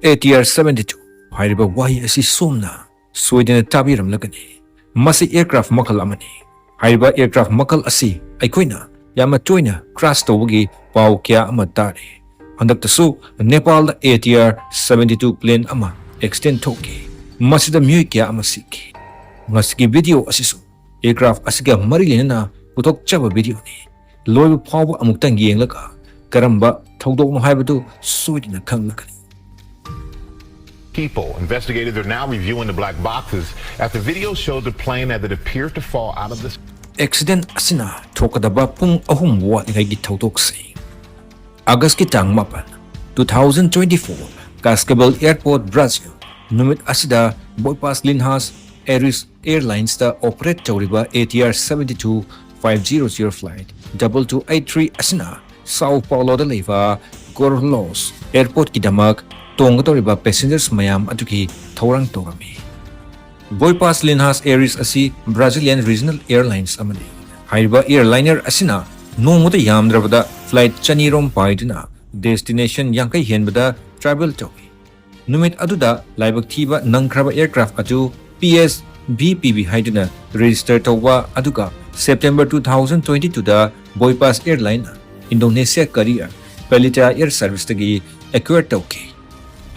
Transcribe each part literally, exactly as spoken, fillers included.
ATR seventy two ꯍꯥꯏꯔꯤꯕ ꯋꯥꯍꯩ ꯑꯁꯤ ꯁꯣꯝꯅ ꯁꯣꯏꯗꯅ ꯇꯥꯕꯤꯔꯝꯂꯒꯅꯤ꯫ ꯃꯁꯤ aircraft ꯃꯈꯜ ꯑꯃꯅꯤ꯫ ꯍꯥꯏꯔꯤꯕ aircraft ꯃꯈꯜ ꯑꯁꯤ ꯑꯩꯈꯣꯏꯅ ꯌꯥꯝꯅ ꯇꯣꯏꯅ crash ꯇꯧꯕꯒꯤ ꯄꯥꯎ ꯀꯌꯥ ꯑꯃ ꯇꯥꯔꯤ꯫ ꯍꯟꯗꯛꯇꯁꯨ ꯅꯦꯄꯥꯜꯗ ATR seventy two plane ꯑꯃ accident ꯊꯣꯛꯈꯤ꯫ ꯃꯁꯤꯗ ꯃꯤꯑꯣꯏ ꯀꯌꯥ ꯑꯃ ꯁꯤꯈꯤ꯫ ꯉꯁꯤꯒꯤ video ꯑꯁꯤꯁꯨ aircraft ꯑꯁꯤꯒ ꯃꯔꯤ ꯂꯩꯅꯅ ꯄꯨꯊꯣꯛꯆꯕ videoꯅꯤ꯫ ꯂꯣꯏꯕ ꯐꯥꯎꯕ ꯑꯃꯨꯛꯇꯪ ꯌꯦꯡꯂꯒ ꯀꯔꯝꯕ ꯊꯧꯗꯣꯛꯅꯣ ꯍꯥꯏꯕꯗꯨ ꯁꯣꯏꯗꯅ ꯈꯪꯂꯛꯀꯅꯤ꯫ People. Investigators are now reviewing the black boxes after video showed the plane as it appeared to fall out of the Accident ꯑꯁꯤꯅ ꯊꯣꯛꯀꯗꯕ ꯄꯨꯡ ꯑꯍꯨꯝ ꯋꯥꯠꯂꯤꯉꯩꯒꯤ ꯊꯧꯗꯣꯛꯁꯤ꯫ Augustꯀꯤ ꯇꯥꯡ ꯃꯥꯄꯟ, two thousand twenty four, Cascavel Airport, Brazil꯫ ꯅꯨꯃꯤꯠ ꯑꯁꯤꯗ Voipas Linhas Aéreas Airlinesꯇ operate ꯇꯧꯔꯤꯕ ATR seventy two five zero zero flight double two eight three ꯑꯁꯤꯅ Sao Pauloꯗ ꯂꯩꯕ Guarulhos Airportꯀꯤꯗꯃꯛ ꯇꯣꯡꯒꯗꯧꯔꯤꯕ passengers ꯃꯌꯥꯝ ꯑꯗꯨꯒꯤ ꯊꯧꯔꯥꯡ ꯇꯧꯔꯝꯃꯤ꯫ Voipas Linhas Aéreas ꯑꯁꯤ Brazilian regional airlines ꯑꯃꯅꯤ꯫ ꯍꯥꯏꯔꯤꯕ airliner ꯑꯁꯤꯅ ꯅꯣꯡꯃꯗ ꯌꯥꯝꯗ꯭ꯔꯕꯗ flight ꯆꯅꯤ ꯔꯣꯝ ꯄꯥꯏꯗꯨꯅ destination ꯌꯥꯡꯈꯩ ꯍꯦꯟꯕꯗ travel ꯇꯧꯏ꯫ ꯅꯨꯃꯤꯠ ꯑꯗꯨꯗ ꯂꯥꯏꯕꯛ ꯊꯤꯕ ꯅꯪꯈ꯭ꯔꯕ aircraft ꯑꯗꯨ PSVPB ꯍꯥꯏꯗꯨꯅ register ꯇꯧꯕ, ꯑꯗꯨꯒ September two thousand twenty twoꯗ Voipas Airline Indonesia carrier Pelita Air Serviceꯇꯒꯤ acquire ꯇꯧꯈꯤ꯫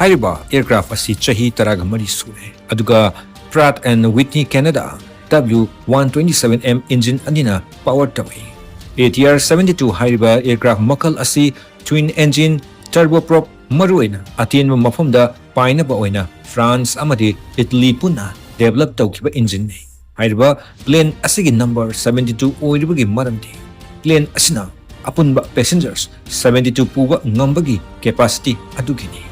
ꯍꯥꯏꯔꯤꯕ aircraft ꯑꯁꯤ ꯆꯍꯤ ꯇꯔꯥꯒ ꯃꯔꯤ ꯁꯨꯔꯦ, ꯑꯗꯨꯒ Pratt and Whitney Canada W one twenty seven M engine ꯑꯅꯤꯅ power ꯇꯧꯏ꯫ ATR seventy two ꯍꯥꯏꯔꯤꯕ aircraft ꯃꯈꯜ ꯑꯁꯤ twin engine turboprop, ꯃꯔꯨꯑꯣꯏꯅ ꯑꯇꯦꯟꯕ ꯃꯐꯝꯗ ꯄꯥꯏꯅꯕ ꯑꯣꯏꯅ France ꯑꯃꯗꯤ Italy ꯄꯨꯟꯅ develop ꯇꯧꯈꯤꯕ engineꯅꯤ꯫ ꯍꯥꯏꯔꯤꯕ plane ꯑꯁꯤꯒꯤ number seventy two ꯑꯣꯏꯔꯤꯕꯒꯤ ꯃꯔꯝꯗꯤ plane ꯑꯁꯤꯅ ꯑꯄꯨꯟꯕ passengers seventy two ꯄꯨꯕ ꯉꯝꯕꯒꯤ capacity ꯑꯗꯨꯒꯤꯅꯤ꯫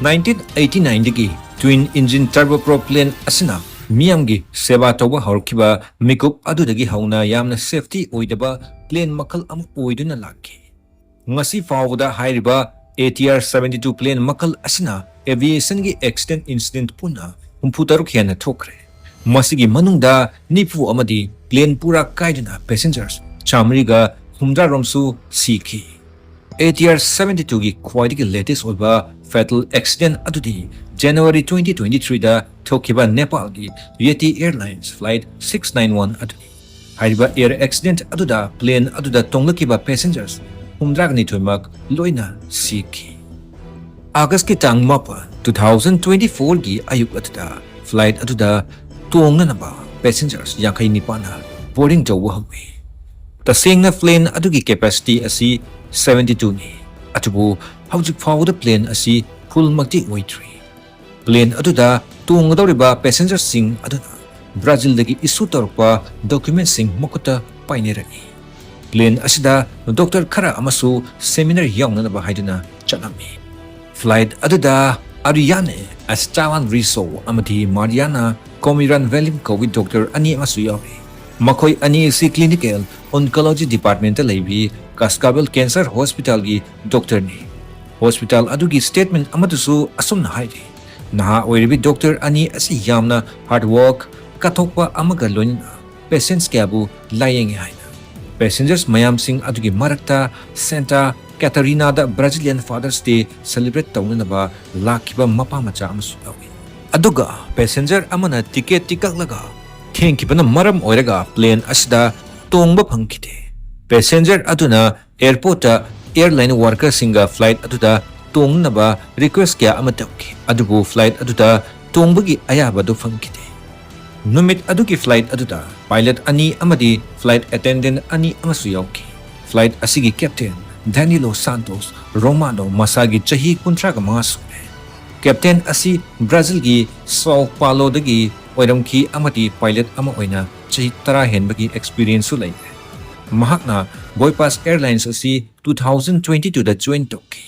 Nineteen eighty nineꯗꯒꯤ twin engine turboprop plane ꯑꯁꯤꯅ ꯃꯤꯌꯥꯝꯒꯤ ꯁꯦꯕꯥ ꯇꯧꯕ ꯍꯧꯔꯛꯈꯤꯕ ꯃꯤꯀꯨꯞ ꯑꯗꯨꯗꯒꯤ ꯍꯧꯅ ꯌꯥꯝꯅ safety ꯑꯣꯏꯗꯕ plane ꯃꯈꯜ ꯑꯃ ꯑꯣꯏꯗꯨꯅ ꯂꯥꯛꯈꯤ꯫ ꯉꯁꯤ ꯐꯥꯎꯕꯗ ꯍꯥꯏꯔꯤꯕ ATR seventy two plane ꯃꯈꯜ ꯑꯁꯤꯅ aviationꯒꯤ accident incident ꯄꯨꯟꯅ ꯍꯨꯝꯐꯨ ꯇꯔꯨꯛ ꯍꯦꯟꯅ ꯊꯣꯛꯈ꯭ꯔꯦ꯫ ꯃꯁꯤꯒꯤ ꯃꯅꯨꯡꯗ ꯅꯤꯐꯨ ꯑꯃꯗꯤ plane ꯄꯨꯔꯥ ꯀꯥꯏꯗꯨꯅ passengers ꯆꯥꯃꯔꯤꯒ ꯍꯨꯝꯗ꯭ꯔꯥ ꯔꯣꯝꯁꯨ ꯁꯤꯈꯤ꯫ ATR seventy two ꯒꯤ ꯈ꯭ꯋꯥꯏꯗꯒꯤ latest ꯑꯣꯏꯕ fatal accident ꯑꯗꯨꯗꯤ January twenty twenty three ꯗ ꯊꯣꯛꯈꯤꯕ ꯅꯦꯄꯥꯜꯒꯤ Yeti Airlines flight six nine one ꯑꯗꯨꯅꯤ꯫ ꯍꯥꯏꯔꯤꯕ air accident ꯑꯗꯨꯗ plane ꯑꯗꯨꯗ ꯇꯣꯡꯂꯛꯈꯤꯕ passengers ꯍꯨꯝꯗ꯭ꯔꯥꯒ ꯅꯤꯊꯣꯏꯃꯛ ꯂꯣꯏꯅ ꯁꯤꯈꯤ꯫ August ꯀꯤ ꯇꯥꯡ ꯃꯥꯄꯟ, two thousand twenty four ꯒꯤ ꯑꯌꯨꯛ ꯑꯗꯨꯗ flight ꯑꯗꯨꯗ ꯇꯣꯡꯅꯅꯕ passengers ꯌꯥꯡꯈꯩ ꯅꯤꯄꯥꯟꯅ boarding ꯇꯧꯕ ꯍꯧꯏ꯫ ꯇꯁꯦꯡꯅ plane ꯑꯗꯨꯒꯤ capacity ꯑꯁꯤ seventy two ꯅꯤ, ꯑꯗꯨꯕꯨ ꯍꯧꯖꯤꯛ ꯐꯥꯎꯕꯗ plane ꯑꯁꯤ full ꯃꯛꯇꯤ ꯑꯣꯏꯗ꯭ꯔꯤ꯫ Plane ꯑꯗꯨꯗ ꯇꯣꯡꯒꯗꯧꯔꯤꯕ passenger ꯁꯤꯡ ꯑꯗꯨꯅ Brazil ꯗꯒꯤ issue ꯇꯧꯔꯛꯄ document ꯁꯤꯡ ꯃꯈꯨꯠꯇ ꯄꯥꯏꯅꯔꯛꯏ꯫ Plane ꯑꯁꯤꯗ doctor ꯈꯔ ꯑꯃꯁꯨ seminar ꯌꯥꯎꯅꯅꯕ ꯍꯥꯏꯗꯨꯅ ꯆꯠꯂꯝꯃꯤ꯫ Flight ꯑꯗꯨꯗ Ariane Esteban Riso ꯑꯃꯗꯤ Mariana Comiran Velim ꯀꯧꯕ doctor ꯑꯅꯤ ꯑꯃꯁꯨ ꯌꯥꯎꯔꯤ꯫ ꯃꯈꯣꯏ ꯑꯅꯤ ꯑꯁꯤ clinical oncology department ꯇ ꯂꯩꯕꯤ Cascabel Cancer Hospital ꯒꯤ doctor ꯅꯤ꯫ Hospital ꯑꯗꯨꯒꯤ statement ꯑꯃꯗꯁꯨ ꯑꯁꯨꯝꯅ ꯍꯥꯏꯔꯤ, "ꯅꯍꯥ ꯑꯣꯏꯔꯤꯕꯤ doctor ꯑꯅꯤ ꯑꯁꯤ ꯌꯥꯝꯅ hard work, ꯀꯠꯊꯣꯛꯄ ꯑꯃꯒ ꯂꯣꯏꯅꯅ patients ꯀꯌꯥꯕꯨ ꯂꯥꯌꯦꯡꯉꯤ" ꯍꯥꯏꯅ꯫ Passengers ꯃꯌꯥꯝꯁꯤꯡ ꯑꯗꯨꯒꯤ ꯃꯔꯛꯇ Santa Catarina ꯗ Brazilian Father's Day celebrate ꯇꯧꯅꯅꯕ ꯂꯥꯛꯈꯤꯕ ꯃꯄꯥ ꯃꯆꯥ ꯑꯃꯁꯨ ꯌꯥꯎꯏ꯫ ꯑꯗꯨꯒ passenger ꯑꯃꯅ ticket ꯇꯤ ꯀꯛꯂꯒ ꯊꯦꯡꯈꯤꯕꯅ ꯃꯔꯝ ꯑꯣꯏꯔꯒ plane ꯑꯁꯤꯗ ꯇꯣꯡꯕ ꯐꯪꯈꯤꯗꯦ꯫ Passenger ꯑꯗꯨꯅ airport ꯇ airline worker ꯁꯤꯡꯒ flight ꯑꯗꯨꯗ ꯇꯣꯡꯅꯕ request ꯀꯌꯥ ꯑꯃ ꯇꯧꯈꯤ, ꯑꯗꯨꯕꯨ flight ꯑꯗꯨꯗ ꯇꯣꯡꯕꯒꯤ ꯑꯌꯥꯕ ꯑꯗꯨ ꯐꯪꯈꯤꯗꯦ꯫ ꯅꯨꯃꯤꯠ ꯑꯗꯨꯒꯤ flight ꯑꯗꯨꯗ pilot ꯑꯅꯤ ꯑꯃꯗꯤ flight attendant ꯑꯅꯤ ꯑꯃꯁꯨ ꯌꯥꯎꯈꯤ꯫ Flight ꯑꯁꯤꯒꯤ captain Danilo Santos Romano ꯃꯁꯥꯒꯤ ꯆꯍꯤ ꯀꯨꯟꯊ꯭ꯔꯥꯒ ꯃꯉꯥ ꯁꯨꯔꯦ꯫ Captain ꯑꯁꯤ Brazil ꯒꯤ Sao Paulo ꯗꯒꯤ ꯑꯣꯏꯔꯝꯈꯤ ꯑꯃꯗꯤ pilot ꯑꯃ ꯑꯣꯏꯅ ꯆꯍꯤ ꯇꯔꯥ ꯍꯦꯟꯕꯒꯤ experience ꯁꯨ ꯂꯩꯔꯦ꯫ ꯃꯍꯥꯛꯅ Voipass Airlines ꯑꯁꯤ two thousand twenty two ꯗ join ꯇꯧꯈꯤ꯫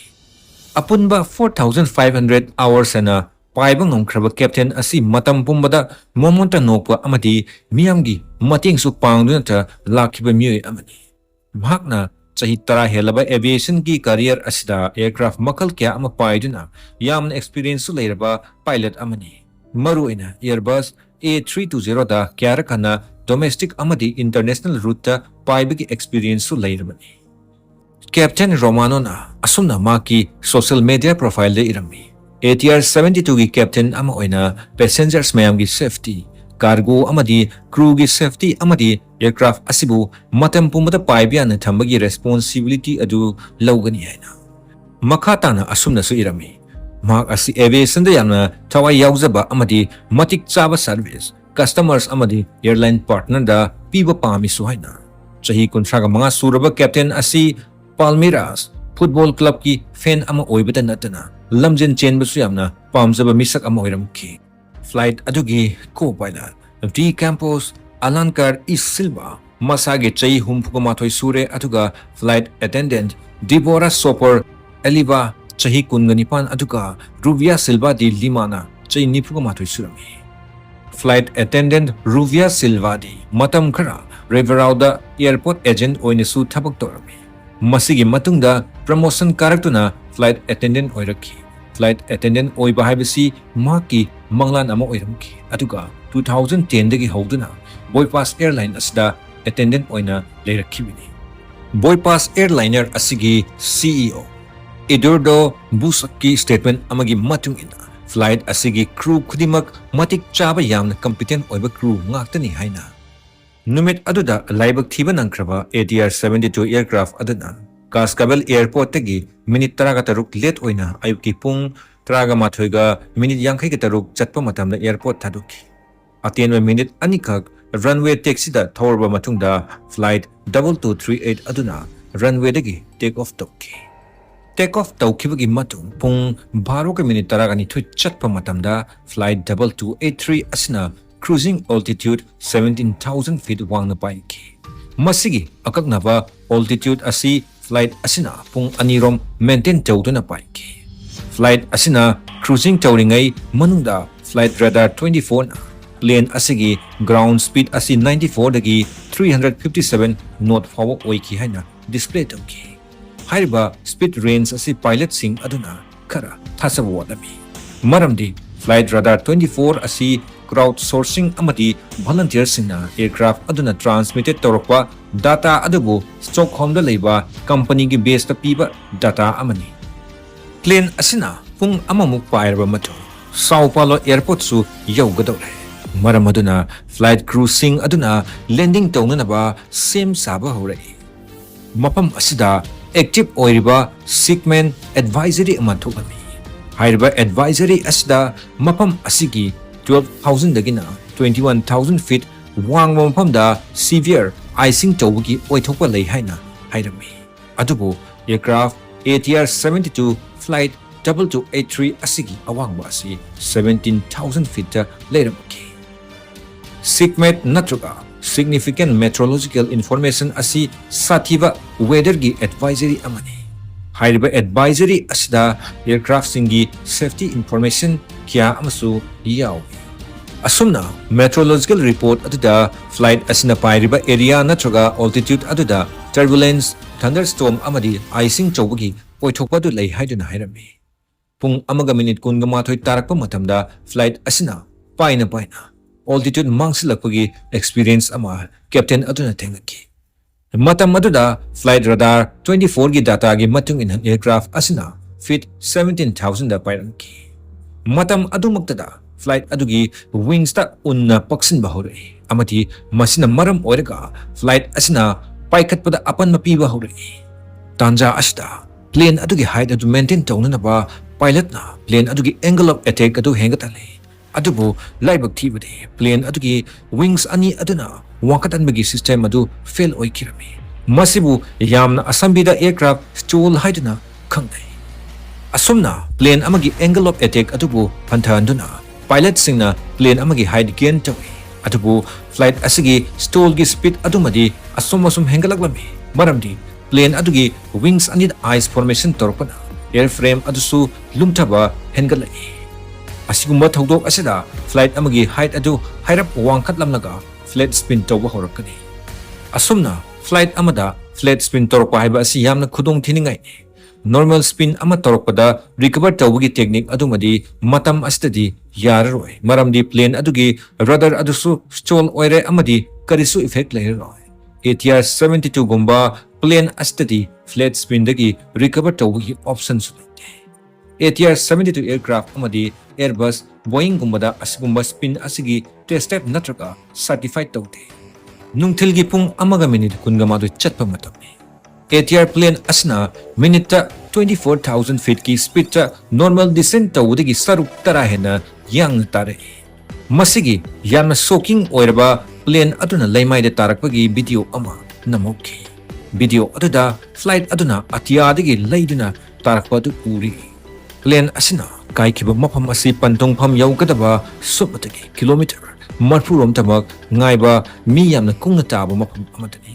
ꯑꯄꯨꯟꯕ four thousand five hundred hours ꯍꯦꯟꯅ ꯄꯥꯏꯕ ꯉꯝꯈ꯭ꯔꯕ captain ꯑꯁꯤ ꯃꯇꯝ ꯄꯨꯝꯕꯗ ꯃꯉꯣꯟꯗ ꯅꯣꯛꯄ ꯑꯃꯗꯤ ꯃꯤꯌꯥꯝꯒꯤ ꯃꯇꯦꯡꯁꯨ ꯄꯥꯡꯗꯨꯅꯇ ꯂꯥꯛꯈꯤꯕ ꯃꯤꯑꯣꯏ ꯑꯃꯅꯤ꯫ ꯃꯍꯥꯛꯅ ꯆꯍꯤ ꯇꯔꯥ ꯍꯦꯜꯂꯕ aviation ꯒꯤ career ꯑꯁꯤꯗ aircraft ꯃꯈꯜ ꯀꯌꯥ ꯑꯃ ꯄꯥꯏꯗꯨꯅ ꯌꯥꯝꯅ experience ꯁꯨ ꯂꯩꯔꯕ pilot ꯑꯃꯅꯤ꯫ ꯃꯔꯨꯑꯣꯏꯅ Airbus A three two zero ꯗ ꯀꯌꯥꯔꯛ ꯍꯟꯅ domestic ꯑꯃꯗꯤ international route ꯇ ꯄꯥꯏꯕꯒꯤ experience ꯁꯨ ꯂꯩꯔꯕꯅꯤ꯫ Captain Romanoꯅ ꯑꯁꯨꯝꯅ ꯃꯍꯥꯛꯀꯤ social media profileꯗ ꯏꯔꯝꯃꯤ, "ATR seventy twoꯒꯤ captain ꯑꯃ ꯑꯣꯏꯅ passengers ꯃꯌꯥꯝꯒꯤ safety, cargo ꯑꯃꯗꯤ crewꯒꯤ safety ꯑꯃꯗꯤ aircraft ꯑꯁꯤꯕꯨ ꯃꯇꯝ ꯄꯨꯝꯕꯗ ꯄꯥꯏꯕ ꯌꯥꯅ ꯊꯝꯕꯒꯤ responsibility ꯑꯗꯨ ꯂꯧꯒꯅꯤ" ꯍꯥꯏꯅ꯫ ꯃꯈꯥ ꯇꯥꯅ ꯑꯁꯨꯝꯅꯁꯨ ꯏꯔꯝꯃꯤ, "ꯃꯍꯥꯛ ꯑꯁꯤ aviationꯗ ꯌꯥꯝꯅ ꯊꯋꯥꯏ ꯌꯥꯎꯖꯕ ꯑꯃꯗꯤ ꯃꯇꯤꯛ ꯆꯥꯕ service customers ꯑꯃꯗꯤ airline partnerꯗ ꯄꯤꯕ ꯄꯥꯝꯃꯤꯁꯨ" ꯍꯥꯏꯅ꯫ ꯆꯍꯤ ꯀꯨꯟꯊ꯭ꯔꯥꯒ ꯃꯉꯥ ꯁꯨꯔꯕ captain ꯑꯁꯤ Palmeiras football clubꯀꯤ fan ꯑꯃ ꯑꯣꯏꯕꯇ ꯅꯠꯇꯅ ꯂꯝꯖꯦꯟ ꯆꯦꯟꯕꯁꯨ ꯌꯥꯝꯅ ꯄꯥꯝꯖꯕ ꯃꯤꯁꯛ ꯑꯃ ꯑꯣꯏꯔꯝꯈꯤ꯫ Flight ꯑꯗꯨꯒꯤ co-pilot De Campos, Alencar e Silva, ꯃꯁꯥꯒꯤ ꯆꯍꯤ ꯍꯨꯝꯐꯨꯒ ꯃꯥꯊꯣꯏ ꯁꯨꯔꯦ, ꯑꯗꯨꯒ flight attendant Deborah Soper Oliva, ꯆꯍꯤ ꯀꯨꯟꯒ ꯅꯤꯄꯥꯟ, ꯑꯗꯨꯒ Ruvia Silva de Limana, ꯆꯍꯤ ꯅꯤꯐꯨꯒ ꯃꯥꯊꯣꯏ ꯁꯨꯔꯝꯃꯤ꯫ Flight attendant Ruvia Silvaꯗꯤ ꯃꯇꯝ ꯈꯔ Ribeirãoꯗ airport agent ꯑꯣꯏꯅꯁꯨ ꯊꯕꯛ ꯇꯧꯔꯝꯃꯤ꯫ ꯃꯁꯤꯒꯤ ꯃꯇꯨꯡꯗ promotion ꯀꯥꯔꯛꯇꯨꯅ flight attendant ꯑꯣꯏꯔꯛꯈꯤ꯫ Flight attendant ꯑꯣꯏꯕ ꯍꯥꯏꯕꯁꯤ ꯃꯍꯥꯛꯀꯤ ꯃꯪꯂꯥꯟ ꯑꯃ ꯑꯣꯏꯔꯝꯈꯤ, ꯑꯗꯨꯒ two thousand tenꯗꯒꯤ ꯍꯧꯗꯨꯅ Boipas Airline ꯑꯁꯤꯗ attendant ꯑꯣꯏꯅ ꯂꯩꯔꯛꯈꯤꯕꯅꯤ꯫ Boipas Airliner ꯑꯁꯤꯒꯤ CEO Eduardo Busakꯀꯤ statement ꯑꯃꯒꯤ ꯃꯇꯨꯡ ꯏꯟꯅ, flight ꯑꯁꯤꯒꯤ crew ꯈꯨꯗꯤꯡꯃꯛ ꯃꯇꯤꯛ ꯆꯥꯕ, ꯌꯥꯝꯅ competent ꯑꯣꯏꯕ crew ꯉꯥꯛꯇꯅꯤ ꯍꯥꯏꯅ꯫ ꯅꯨꯃꯤꯠ ꯑꯗꯨꯗ ꯂꯥꯏꯕꯛ ꯊꯤꯕ ꯅꯪꯈ꯭ꯔꯕ ATR seventy two aircraft ꯑꯗꯨꯅ Cascabel Airportꯇꯒꯤ minute ꯇꯔꯥꯒ ꯇꯔꯨꯛ late ꯑꯣꯏꯅ ꯑꯌꯨꯛꯀꯤ ꯄꯨꯡ ꯇꯔꯥꯒ ꯃꯥꯊꯣꯏꯒ minute ꯌꯥꯡꯈꯩꯒ ꯇꯔꯨꯛ ꯆꯠꯄ ꯃꯇꯝꯗ airport ꯊꯥꯗꯣꯛꯈꯤ꯫ ꯑꯇꯦꯟꯕ minute ꯑꯅꯤꯈꯛ runway taxiꯗ ꯊꯧꯔꯕ ꯃꯇꯨꯡꯗ flight double two three eight ꯑꯗꯨꯅ runwayꯗꯒꯤ take off ꯇꯧꯈꯤ꯫ Take off ꯇꯧꯈꯤꯕꯒꯤ ꯃꯇꯨꯡ ꯄꯨꯡ ꯕꯥꯔꯣꯒ minute ꯇꯔꯥꯅꯤꯊꯣꯏ ꯆꯠꯄ ꯃꯇꯝꯗ flight double two eight three ꯑꯁꯤꯅ cruising altitude seventeen thousand feet ꯋꯥꯡꯅ ꯄꯥꯏꯈꯤ꯫ ꯃꯁꯤꯒꯤ ꯑꯀꯛꯅꯕ altitude ꯑꯁꯤ flight ꯑꯁꯤꯅ ꯄꯨꯡ ꯑꯅꯤꯔꯣꯝ maintain ꯇꯧꯗꯨꯅ ꯄꯥꯏꯈꯤ꯫ Flight ꯑꯁꯤꯅ cruising ꯇꯧꯔꯤꯉꯩ ꯃꯅꯨꯡꯗ flight radar twenty fourꯅ plane ꯑꯁꯤꯒꯤ ground speed ꯑꯁꯤ ninety fourꯗꯒꯤ three hundred fifty seven knot ꯐꯥꯎꯕ ꯑꯣꯏꯈꯤ ꯍꯥꯏꯅ display ꯇꯧꯈꯤ꯫ ꯍꯥꯏꯔꯤꯕ speed range ꯑꯁꯤ pilotꯁꯤꯡ ꯑꯗꯨꯅ ꯈꯔ ꯊꯥꯖꯕ ꯋꯥꯠꯂꯝꯃꯤ, ꯃꯔꯝꯗꯤ flight radar twenty four ꯑꯁꯤ crowd sourcing ꯑꯃꯗꯤ volunteerꯁꯤꯡꯅ aircraft ꯑꯗꯨꯅ transmitted ꯇꯧꯔꯛꯄ Data ꯑꯗꯨꯕꯨ Stockholmꯗ ꯂꯩꯕ ꯀꯝꯄꯅꯤꯒꯤ baseꯇ ꯄꯤꯕ data ꯑꯃꯅꯤ꯫ Plane ꯑꯁꯤꯅ ꯄꯨꯡ ꯑꯃꯃꯨꯛ ꯄꯥꯏꯔꯕ ꯃꯇꯨꯡ Sao Paulo airportꯁꯨ ꯌꯧꯒꯗꯧꯔꯦ꯫ ꯃꯔꯝ ꯑꯗꯨꯅ flight crewꯁꯤꯡ ꯑꯗꯨꯅ landing ꯇꯧꯅꯅꯕ ꯁꯦꯝ ꯁꯥꯕ ꯍꯧꯔꯛꯏ꯫ ꯃꯐꯝ ꯑꯁꯤꯗ active ꯑꯣꯏꯔꯤꯕ Sightman advisory ꯑꯃ ꯊꯣꯛꯂꯝꯃꯤ꯫ ꯍꯥꯏꯔꯤꯕ advisory ꯑꯁꯤꯗ ꯃꯐꯝ ꯑꯁꯤꯒꯤ twelve thousandꯗꯒꯤꯅ twenty one thousand feet ꯋꯥꯡꯕ ꯃꯐꯝꯗ severe icing ꯇꯧꯕꯒꯤ ꯑꯣꯏꯊꯣꯛꯄ ꯂꯩ ꯍꯥꯏꯅ ꯍꯥꯏꯔꯝꯃꯤ꯫ ꯑꯗꯨꯕꯨ aircraft ATR seventy two flight double two eight three ꯑꯁꯤꯒꯤ ꯑꯋꯥꯡꯕ ꯑꯁꯤ seventeen thousand feetꯇ ꯂꯩꯔꯝꯈꯤ꯫ SIGMET ꯅꯠꯇ꯭ꯔꯒ Significant Meteorological Information ꯑꯁꯤ ꯁꯥꯊꯤꯕ weatherꯒꯤ advisory ꯑꯃꯅꯤ꯫ ꯍꯥꯏꯔꯤꯕ advisory ꯑꯁꯤꯗ aircraftꯁꯤꯡꯒꯤ safety information ꯀꯌꯥ ꯑꯃꯁꯨ ꯌꯥꯎꯏ꯫ ꯑꯁꯨꯝꯅ meteorological report ꯑꯗꯨꯗ flight ꯑꯁꯤꯅ ꯄꯥꯏꯔꯤꯕ area ꯅꯠꯇ꯭ꯔꯒ altitude ꯑꯗꯨꯗ turbulence, thunderstorm ꯑꯃꯗꯤ icing ꯆꯧꯕꯒꯤ ꯑꯣꯏꯊꯣꯛꯄ ꯑꯗꯨ ꯂꯩ ꯍꯥꯏꯗꯨꯅ ꯍꯥꯏꯔꯝꯃꯤ꯫ ꯄꯨꯡ ꯑꯃꯒ minute ꯀꯨꯟꯒ ꯃꯥꯊꯣꯏ ꯇꯥꯔꯛꯄ ꯃꯇꯝꯗ flight ꯑꯁꯤꯅ ꯄꯥꯏꯅ ꯄꯥꯏꯅ altitude ꯃꯥꯡꯁꯤꯜꯂꯛꯄꯒꯤ experience ꯑꯃ captain ꯑꯗꯨꯅ ꯊꯦꯡꯅꯈꯤ꯫ ꯃꯇꯝ ꯑꯗꯨꯗ flight radar twenty fourꯒꯤ dataꯒꯤ ꯃꯇꯨꯡ ꯏꯟꯅ aircraft ꯑꯁꯤꯅ feet seventeen thousandꯗ ꯄꯥꯏꯔꯝꯈꯤ꯫ ꯃꯇꯝ ꯑꯗꯨꯃꯛꯇꯗ flight ꯑꯗꯨꯒꯤ wingsꯇ ꯎꯟꯅ ꯄꯛꯁꯤꯟꯕ ꯍꯧꯔꯛꯏ ꯑꯃꯗꯤ ꯃꯁꯤꯅ ꯃꯔꯝ ꯑꯣꯏꯔꯒ flight ꯑꯁꯤꯅ ꯄꯥꯏꯈꯠꯄꯗ ꯑꯄꯟꯕ ꯄꯤꯕ ꯍꯧꯔꯛꯏ꯫ ꯇꯥꯟꯖꯥ ꯑꯁꯤꯗ plane ꯑꯗꯨꯒꯤ height ꯑꯗꯨ maintain ꯇꯧꯅꯅꯕ pilotꯅ plane ꯑꯗꯨꯒꯤ angle of attack ꯑꯗꯨ ꯍꯦꯟꯒꯠꯍꯜꯂꯤ꯫ ꯑꯗꯨꯕꯨ ꯂꯥꯏꯕꯛ ꯊꯤꯕꯗꯤ plane ꯑꯗꯨꯒꯤ wings ꯑꯅꯤ ꯑꯗꯨꯅ ꯋꯥꯡꯈꯠꯍꯟꯕꯒꯤ system ꯑꯗꯨ fail ꯑꯣꯏꯈꯤꯔꯝꯃꯤ꯫ ꯃꯁꯤꯕꯨ ꯌꯥꯝꯅ ꯑꯁꯝꯕꯤꯗ aircraft stall ꯍꯥꯏꯗꯨꯅ ꯈꯪꯅꯩ꯫ ꯑꯁꯨꯝꯅ plane ꯑꯃꯒꯤ angle of attack ꯑꯗꯨꯕꯨ ꯍꯟꯊꯍꯟꯗꯨꯅ pilotꯁꯤꯡꯅ plane ꯑꯃꯒꯤ height gain ꯇꯧꯏ꯫ ꯑꯗꯨꯕꯨ flight ꯑꯁꯤꯒꯤ stallꯒꯤ speed ꯑꯗꯨꯃꯗꯤ ꯑꯁꯨꯝ ꯑꯁꯨꯝ ꯍꯦꯟꯒꯠꯂꯛꯂꯝꯃꯤ꯫ ꯃꯔꯝꯗꯤ plane ꯑꯗꯨꯒꯤ wings ꯑꯅꯤꯗ ice formation ꯇꯧꯔꯛꯄꯅ airframe ꯑꯗꯨꯁꯨ ꯂꯨꯝꯊꯕ ꯍꯦꯟꯒꯠꯂꯛꯏ꯫ ꯑꯁꯤꯒꯨꯝꯕ ꯊꯧꯗꯣꯛ ꯑꯁꯤꯗ flight ꯑꯃꯒꯤ height ꯑꯗꯨ ꯍꯥꯏꯔꯞ ꯋꯥꯡꯈꯠꯂꯝꯂꯒ flat spin ꯇꯧꯕ ꯍꯧꯔꯛꯀꯅꯤ꯫ ꯑꯁꯨꯝꯅ flight ꯑꯃꯗ flat spin ꯇꯧꯔꯛꯄ ꯍꯥꯏꯕ ꯑꯁꯤ ꯌꯥꯝꯅ ꯈꯨꯗꯣꯡꯊꯤꯅꯤꯡꯉꯥꯏꯅꯤ꯫ Normal spin ꯑꯃ ꯇꯧꯔꯛꯄꯗ recover ꯇꯧꯕꯒꯤ technique ꯑꯗꯨꯃꯗꯤ ꯃꯇꯝ ꯑꯁꯤꯗꯗꯤ ꯌꯥꯔꯔꯣꯏ, ꯃꯔꯝꯗꯤ plane ꯑꯗꯨꯒꯤ rudder ꯑꯗꯨꯁꯨ stall ꯑꯣꯏꯔꯦ ꯑꯃꯗꯤ ꯀꯔꯤꯁꯨ effect ꯂꯩꯔꯔꯣꯏ꯫ ATR seventy two ꯒꯨꯝꯕ plane ꯑꯁꯤꯗꯗꯤ flat spinꯗꯒꯤ recover ꯇꯧꯕꯒꯤ optionꯁꯨ ꯂꯩꯇꯦ꯫ ATR seventy two aircraft ꯑꯃꯗꯤ Airbus, Boeingꯒꯨꯝꯕꯗ ꯑꯁꯤꯒꯨꯝꯕ spin ꯑꯁꯤꯒꯤ test type ꯅꯠꯇ꯭ꯔꯒ certified ꯇꯧꯗꯦ꯫ ꯅꯨꯡꯊꯤꯜꯒꯤ ꯄꯨꯡ ꯑꯃꯒ minute ꯀꯨꯟꯒ ꯃꯥꯊꯣꯏ ꯆꯠꯄ ꯃꯇꯝꯅꯤ꯫ ATR plane ꯑꯁꯤꯅ minuteꯇ twenty four thousand feetꯀꯤ speedꯇ normal descent ꯇꯧꯕꯗꯒꯤ ꯁꯔꯨꯛ ꯇꯔꯥ ꯍꯦꯟꯅ ꯌꯥꯡꯅ ꯇꯥꯔꯛꯏ꯫ ꯃꯁꯤꯒꯤ ꯌꯥꯝꯅ shocking ꯑꯣꯏꯔꯕ plane ꯑꯗꯨꯅ ꯂꯩꯃꯥꯏꯗ ꯇꯥꯔꯛꯄꯒꯤ video ꯑꯃ ꯅꯝꯍꯧꯈꯤ꯫ Video ꯑꯗꯨꯗ flight ꯑꯗꯨꯅ ꯑꯇꯤꯌꯥꯗꯒꯤ ꯂꯩꯗꯨꯅ ꯇꯥꯔꯛꯄ ꯑꯗꯨ ꯎꯔꯤ꯫ Plane ꯑꯁꯤꯅ ꯀꯥꯏꯈꯤꯕ ꯃꯐꯝ ꯑꯁꯤ ꯄꯟꯊꯨꯡꯐꯝ ꯌꯧꯒꯗꯕ ꯁꯨꯞꯅꯇꯒꯤ kilometre ꯃꯔꯤꯐꯨ ꯔꯣꯝꯇꯃꯛ ꯉꯥꯏꯕ ꯃꯤ ꯌꯥꯝꯅ ꯀꯨꯡꯅ ꯇꯥꯕ ꯃꯐꯝ ꯑꯃꯗꯅꯤ꯫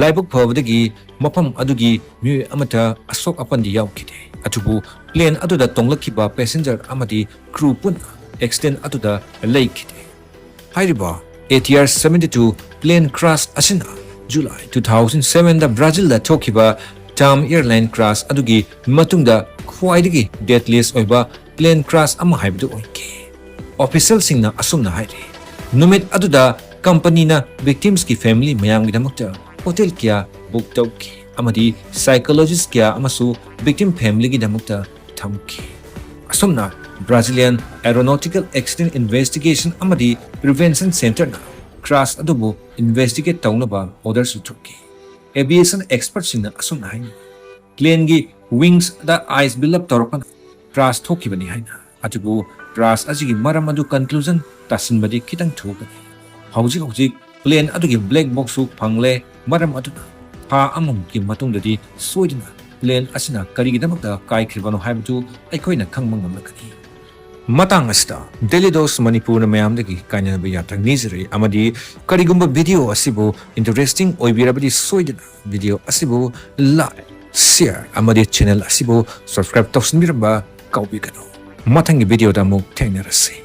ꯂꯥꯏꯕꯛ ꯐꯕꯗꯒꯤ ꯃꯐꯝ ꯑꯗꯨꯒꯤ ꯃꯤꯑꯣꯏ ꯑꯃꯠꯇ ꯑꯁꯣꯛ ꯑꯄꯟꯗꯤ ꯌꯥꯎꯈꯤꯗꯦ꯫ ꯑꯗꯨꯕꯨ plane ꯑꯗꯨꯗ ꯇꯣꯡꯂꯛꯈꯤꯕ passenger ꯑꯃꯗꯤ crew ꯄꯨꯟꯅ accident ꯑꯗꯨꯗ ꯂꯩꯈꯤꯗꯦ꯫ ꯍꯥꯏꯔꯤꯕ ATR seventy two plane crash ꯑꯁꯤꯅ July two thousand sevenꯗ Brazilꯗ ꯊꯣꯛꯈꯤꯕ TAM airline crash ꯑꯗꯨꯒꯤ ꯃꯇꯨꯡꯗ ꯈ꯭ꯋꯥꯏꯗꯒꯤ deadliest ꯑꯣꯏꯕ plane crash ꯑꯃ ꯍꯥꯏꯕꯗꯨ ꯑꯣꯏꯈꯤ꯫ Officialꯁꯤꯡꯅ ꯑꯁꯨꯝꯅ ꯍꯥꯏꯔꯤ, ꯅꯨꯃꯤꯠ ꯑꯗꯨꯗ companyꯅ victimsꯀꯤ family ꯃꯌꯥꯝꯒꯤꯗꯃꯛꯇ hotel ꯀꯌꯥ book ꯇꯧꯈꯤ ꯑꯃꯗꯤ psychologist ꯀꯌꯥ ꯑꯃꯁꯨ victim familyꯒꯤꯗꯃꯛꯇ ꯊꯝꯈꯤ꯫ ꯑꯁꯨꯝꯅ Brazilian Aeronautical Accident Investigation ꯑꯃꯗꯤ Prevention Centreꯅ crash ꯑꯗꯨꯕꯨ investigate ꯇꯧꯅꯕ orderꯁꯨ ꯊꯣꯛꯈꯤ꯫ Aviation expertꯁꯤꯡꯅ ꯑꯁꯨꯝꯅ ꯍꯥꯏꯅꯩ, planeꯒꯤ wingsꯗ ice build up ꯇꯧꯔꯛꯄꯅ crash ꯊꯣꯛꯈꯤꯕꯅꯤ ꯍꯥꯏꯅ꯫ ꯑꯗꯨꯕꯨ crash ꯑꯁꯤꯒꯤ ꯃꯔꯝ ꯑꯗꯨ conclusion ꯇꯥꯁꯤꯟꯕꯗꯤ ꯈꯤꯇꯪ ꯊꯨꯒꯅꯤ꯫ ꯍꯧꯖꯤꯛ ꯍꯧꯖꯤꯛ plane ꯑꯗꯨꯒꯤ black boxꯁꯨ ꯐꯪꯂꯦ꯫ ꯃꯔꯝ ꯑꯗꯨꯅ ꯊꯥ ꯑꯃꯃꯨꯛꯀꯤ ꯃꯇꯨꯡꯗꯗꯤ ꯁꯣꯏꯗꯅ plane ꯑꯁꯤꯅ ꯀꯔꯤꯒꯤꯗꯃꯛꯇ ꯀꯥꯏꯈ꯭ꯔꯤꯕꯅꯣ ꯍꯥꯏꯕꯗꯨ ꯑꯩꯈꯣꯏꯅ ꯈꯪꯕ ꯉꯝꯂꯛꯀꯅꯤ꯫ ꯃꯇꯥꯡ ꯑꯁꯤꯗ Daily Dose ꯃꯅꯤꯄꯨꯔꯅ ꯃꯌꯥꯝꯗꯒꯤ ꯀꯥꯏꯅꯕ ꯌꯥꯊꯪ ꯅꯤꯖꯔꯤ, ꯑꯃꯗꯤ ꯀꯔꯤꯒꯨꯝꯕ video ꯑꯁꯤꯕꯨ interesting ꯑꯣꯏꯕꯤꯔꯕꯗꯤ ꯁꯣꯏꯗꯅ video ꯑꯁꯤꯕꯨ like, share ꯑꯃꯗꯤ channel ꯑꯁꯤꯕꯨ subscribe ꯇꯧꯁꯤꯟꯕꯤꯔꯝꯕ ꯀꯥꯎꯕꯤꯒꯅꯨ꯫ ꯃꯊꯪꯒꯤ videoꯗ ꯑꯃꯨꯛ ꯊꯦꯡꯅꯔꯁꯤ꯫